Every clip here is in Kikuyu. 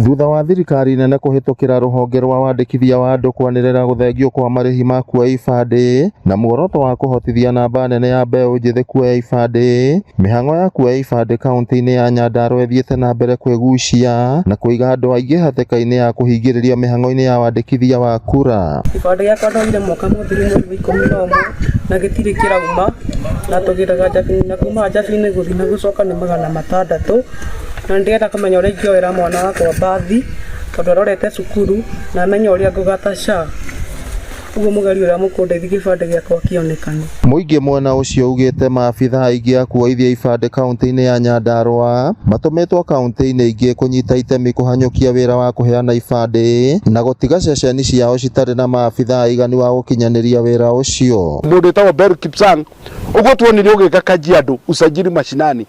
Thutha wa thirikari nene kũhĩtũkĩra rũhonge rwa wandĩkithia wa andũ kwanĩrĩra gũthengio kwa marĩhi ma kuoya ibandĩ na muoroto wa kũhotithia namba nene ya mbeũ njĩthĩ kuoya ibandĩ, mĩhang'o ya kuoya ibandĩ kaunti-inĩ ya Nyandarua ĩthiĩte na mbere kwĩgucia na kũiga andũ aingĩ hatĩka-inĩ ya kũhingĩrĩrio mĩhang'o-inĩ ya wandĩkithia wa kura. Gĩbandĩ gĩakwa ndoire mwaka mũthiru mweri wa 11 na gĩtirĩ kĩrauma, na tũgĩraga Njabini na kuma Njabini gũthiĩ na gũcoka nĩ 600, na nĩ ndĩrenda kũmenya ũrĩa ingĩoera mwana wakwa mbathi tondũ arorete cukuru na menye ũrĩa ngũgata SHA. Ũguo mũgerie ũrĩa mũkũndeithia gĩbandĩ gĩakwa kĩonekane. Mũingĩ mwena ũcio ugĩte maabithaa aingĩ a kuoithia ibandĩ kaunti-inĩ ya Nyandarua matũmĩtwo kaunti-inĩ ingĩ kũnyita itemi kũhanyũkia wĩra wa kũheana ibandĩ na gũtiga ceceni ciao citarĩ na maabithaa aiganu a gũkinyanĩria wĩra ũcio. Mũndũ wĩtagwo Bellew Kipsang, ũguo tuonire ũgĩka Kajiado usajili mashinani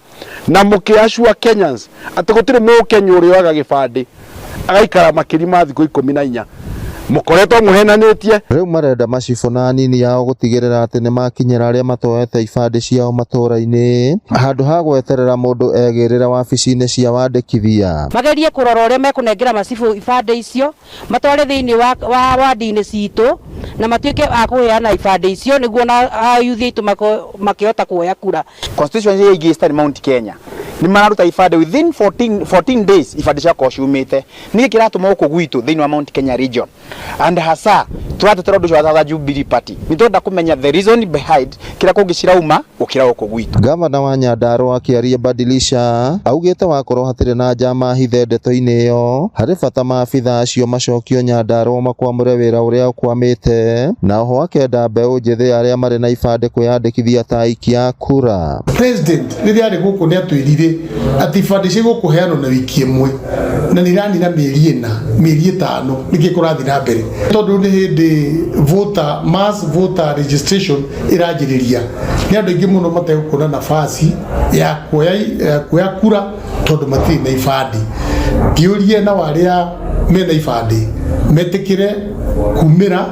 na mũkĩacua Kenyans atĩ gũtirĩ mũkenya ũrĩa oyaga gĩbandĩ agaikara makĩria ma thikũ 14, mũkoretwo mũhenanĩtie. Rĩu marenda macibũ na anini ao gũtigĩrĩra atĩ nĩmakinyĩra arĩa matoete ibandĩ ciao matũra-inĩ handũ ha gweterera mũndũ egĩrĩre wabici-inĩ cia wandĩkithia. Magerie kũrora ũrĩa mekũnengera macibũ ibandĩ icio matware thĩinĩ wa wandi-inĩ citũ na matuĩke a kũheana ibandĩ icio nĩguo na ayuthi aitũ makĩhota kuoya kura. Constituency ingĩ citarĩ Mount Kenya nĩ mararuta ibandĩ within 14 days, ibandĩ ciakorwo ciumĩte. Nĩkĩ kĩratũma gũkũ gwitũ thĩinĩ wa Mount Kenya region and hasa tũratetera ũndũ ũcio wa Jubilee Party? Nĩ tũrenda kũmenya the reason behind kĩrĩa kũngĩ cirauma gũkĩra gũkũ gwitũ. Gavana wa Nyandarua akĩaria Badilisha augĩte wakorwo hatirĩ na njama hithe ndeto-inĩ ĩyo, harĩ bata maabithaa acio macokio Nyandarua makwamũre wĩra ũrĩa ũkwamĩte, na oho akenda mbeũ njĩthĩ arĩa marĩ na ibandĩ kwĩyandĩkithia ta aikia a kura. President rĩrĩa arĩ gũkũ nĩ atwĩrire atĩ ibandĩ cigũkũheanwo na wiki ĩmwe, na nĩ iranina mĩeri 4, mĩeri 5. Nĩkĩ kũrathiĩ na mbere? Tondũ nĩ hĩndĩ voter mass voter registration ĩranjĩrĩria, nĩ andũ aingĩ mũno mategũkuona nafasi ya kuoya kura tondũ matirĩ na ibandĩ. Ngĩũrie nao arĩa mena ibandĩ metĩkĩre kumĩra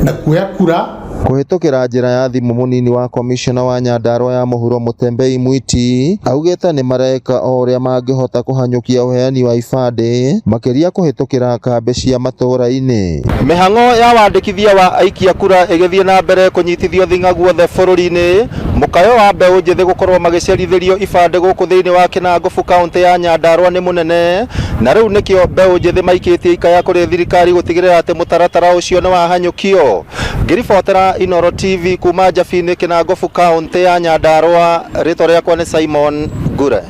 na kuoya kura. Kũhĩtũkĩra njĩra ya thimũ, mũnini wa komishona wa Nyandarua ya mũhuro Mutembei Mwiti augĩte nĩ mareka o ũrĩa mangĩhota kũhanyũkia ũheani wa ibandĩ, makĩria kũhĩtũkĩra kambĩ cia matũũra-inĩ. Mĩhang'o ya wandĩkithia wa aikia kura ĩgĩthiĩ na mbere kũnyitithio thing'a guothe bũrũri-inĩ, mũkayo wa mbeũ njĩthĩ gũkorwo magĩcerithĩrio ibandĩ gũkũ thĩinĩ wa Kĩnangobu, kaũntĩ ya Nyandarua nĩ mũnene, na rĩu nĩkĩo mbeũ njĩthĩ maikĩtie ikaya kũrĩ thirikari gũtigĩrĩra atĩ mũtaratara ũcio nĩ wahanyũkio. Ngĩribotera Inoro TV kuma Njabini, Kĩnangobu, kaũntĩ ya Nyandarua, rĩtwa rĩakwa nĩ Simon Ngure.